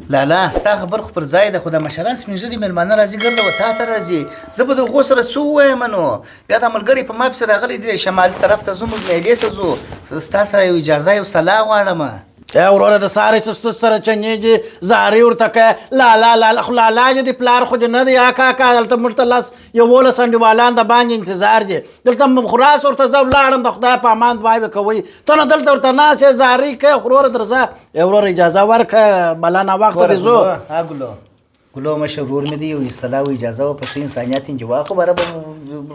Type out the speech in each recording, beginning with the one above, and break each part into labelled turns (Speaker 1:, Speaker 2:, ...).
Speaker 1: لالا، ستا خبر خو پر ځای ده، خو دا مشران سپین ږیري مېلمانه راځي، ګرده و تا ته راځي. زه به د هغو سره څه ووایم؟ نو بیا دا ملګری په ما پسې راغلی دی، شمالي طرف ته ځو، موږ مېلې ته ځو، ستا سره یو اجازه یو سلا غواړم.
Speaker 2: ای وروره، د سارې سستو سره چنې دي، زارۍ ورته کوې. لالا لالا، خو لالا دې دی، پلار خو دې نه دی. یا کاکا، دلته موږ ته لس 11 انډیوالان د باندې انتظار دي. دلته خو راس ورته زه ولاړم، د خدای په امان دعاوې کوئ. ته نو دلته ورته ناست یې، زارۍ کوې. خو وروره درځه، ای وروره اجازه ورکړه، بلا ناوخته دې ځو.
Speaker 1: ها ګلو، ګلو مشر ورور مې دی، یو اصطلاح او اجازه وه په څه انسانیت انجوا خو بره به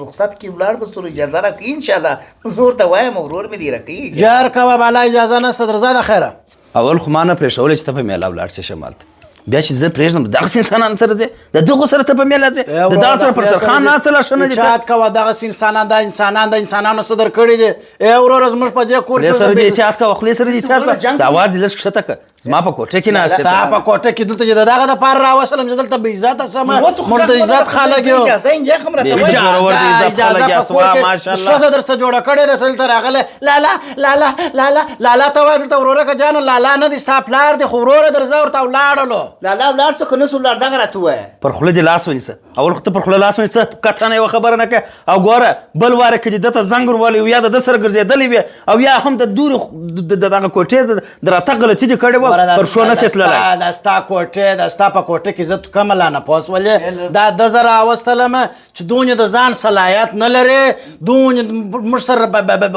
Speaker 1: رخصت کې ولاړ به سو، اجازه راکوي انشاءالله. زه ورته وایم، ورور مې دی، راکوي اجازه.
Speaker 2: جار کوه بالا، اجازه نشته، درځه د خیره.
Speaker 3: اول خو ما نه پرېښولې چې ته په میله ولاړ شې شمال ته، بیا چې زه پرېږدم دغسې انسانانو سره ځې، د دغو سره ته په میله ځې، د دغه سره پر سرخان ناڅه لا ښه نه دي.
Speaker 2: احتیاط کوه، دغسې انسانان دا انسانان د انسانانو څه درکړي دي. ای وروره، زموږ په دې کور
Speaker 3: خولې
Speaker 2: کې
Speaker 3: سره دې احتیاط کوه، خولې سره دې احتیاط کوه. دا اواز دې لږ کښته کړه، زما په کوټه کې ناست
Speaker 2: ستا په کوټه کې دلته چې د دغه دپاره راوستلم چې دلته بې عزته سم، موږ د عزت خلک یو.
Speaker 1: اجازه انجا هم راته
Speaker 3: بې
Speaker 1: وایي.
Speaker 3: زورور د عزت
Speaker 2: اجازه
Speaker 3: خلک
Speaker 2: په
Speaker 3: یاست،
Speaker 2: کور
Speaker 3: واه،
Speaker 2: کې
Speaker 3: ماشاءالله.
Speaker 2: ښځه درڅه جوړه کړې ده، دلته راغلی لالا لالا لالا لالا ته وایه. دلته وروره که جانه، لالا نه دی، ستا پلار دی. خو وروره درځه ورته ولاړلو.
Speaker 1: لالا ولاړ سو که نه سو ولاړ، دغه راته ووایه.
Speaker 3: پر خوله دې لاس ونیسه، اول خو ته پر خوله لاس ونیسه، کتنه یوه خبره نه کوې. او ګوره بل واره که دې ده ته زنګ ور ولی یا د ده سره ګرځېدلی وي او یا هم د دورې د دغه کوټې د راتګ غلطي دې کړې وه، پر پښو نه شې تللی.
Speaker 2: دا ستا کوټه، دا ستا په کوټه کې زه کومه لا نه پوه سولې. دا ده زه راوستلم چې دونې د ځان صلاحیت نه لري، دونې موږ سره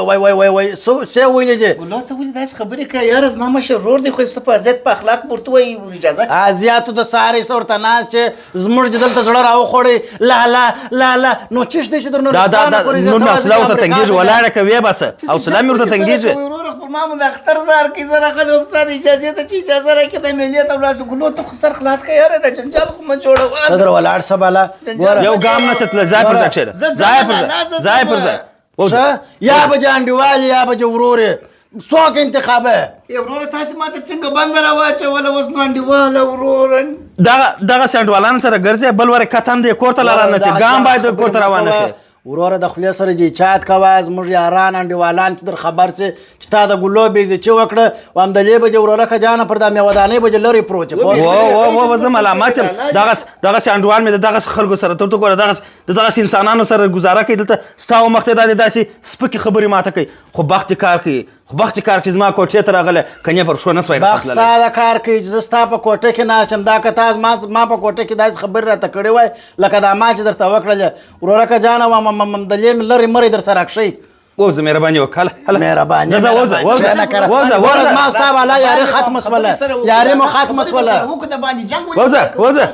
Speaker 2: وای وای وای وای څه ویلي دي.
Speaker 1: ګلو، ته ولې داسې خبرې کوې یاره؟ زما مشر ورور دی، خو یو څه په عزت په اخلاق ورته وایي اجازه.
Speaker 2: زیاتو د سارې سره ورته ناست چې زموږ چې دلته زړه راوخوړی لالا لالا، نو چش دی چې در
Speaker 3: دا دا
Speaker 2: نورستانه
Speaker 3: دا
Speaker 2: پورې
Speaker 3: نور مې
Speaker 2: زه
Speaker 3: حوصله ورته
Speaker 2: امریکا
Speaker 3: تنګېږي،
Speaker 2: ته
Speaker 3: ولاړه که ویې باسه، حوصله مې ورته تنګېږي.
Speaker 1: وروره، خو ما مو د اختر زار کې زه راغلی وم ستا د اجازې ته چې اجازه راکړې د مېلې ته ولاړ شو. ګلو، ته خو سر خلاص کړه یاره، دا جنجال خو مه جوړوه.
Speaker 2: ته در ولاړ شه بالا. ګوره.
Speaker 3: یو ګام نه شې تللی، ځای پر ځای کښېنه،
Speaker 1: زه ځم
Speaker 3: ځای پر
Speaker 1: لالا،
Speaker 3: ځای،
Speaker 1: زه
Speaker 3: ځای پر
Speaker 1: ځم.
Speaker 3: ځای. ووځه.
Speaker 2: ښه، یا به جې انډیوال یا به جې ورور یې، څوک انتخابه؟
Speaker 1: ای وروره، تاسې ما ته څنګه بنده راواچوله اوس نو انډیواله وروره.
Speaker 3: دغه انډیوالانو سره ګرځې، بل واره کتن دې کور ته لا رانه شي، ګام باید کور ته روان نه شي.
Speaker 2: وروره د خولې سره جې چات کوه، زموږ یاران انډیوالان چې در خبر سي چې تا د ګلو بې عزتي وکړه، و همدلې به جې وروره که جانه پر دا میوهدانۍ به جې لرې پروت یې، پوه
Speaker 3: و و و زه ملامت یم. دغسې انډیوال مې د دغسې خلکو سره، ته ورته ګوره دغسې د دغسې انسانانو سره ګزاره کوي. دلته ستا و مخته دا دې داسې سپکې خبرې ماته کوي، خو بخت دې کار کوي، خو بخت دې کار کوي زما کوټې ته راغلی، که نه پر پښو نه سوای
Speaker 2: بخت
Speaker 3: راتللی.
Speaker 2: ستا د کار کوي چې زه ستا په کوټه کې ناست یم. دا که تا زما په کوټه کې داسې خبرې راته کړې وای لکه دا ما چې درته وکړلې، وروره که جانه همدلې مې لرې مرې در سره کښئ.
Speaker 3: ووځه، مهرباني وکړه، هله، هله.
Speaker 2: مهرباني،
Speaker 3: ځه، ځه، ووځه،
Speaker 2: مهرباني.
Speaker 3: ووځه،
Speaker 2: نه کړه.
Speaker 3: ووځه،
Speaker 2: وروره،
Speaker 3: ووځه.
Speaker 2: زما ستا والا یاري ختمه سوله، یاري مو ختمه سوله.
Speaker 1: وکړه د باندې جنګ ولې
Speaker 3: ووځه، ووځه.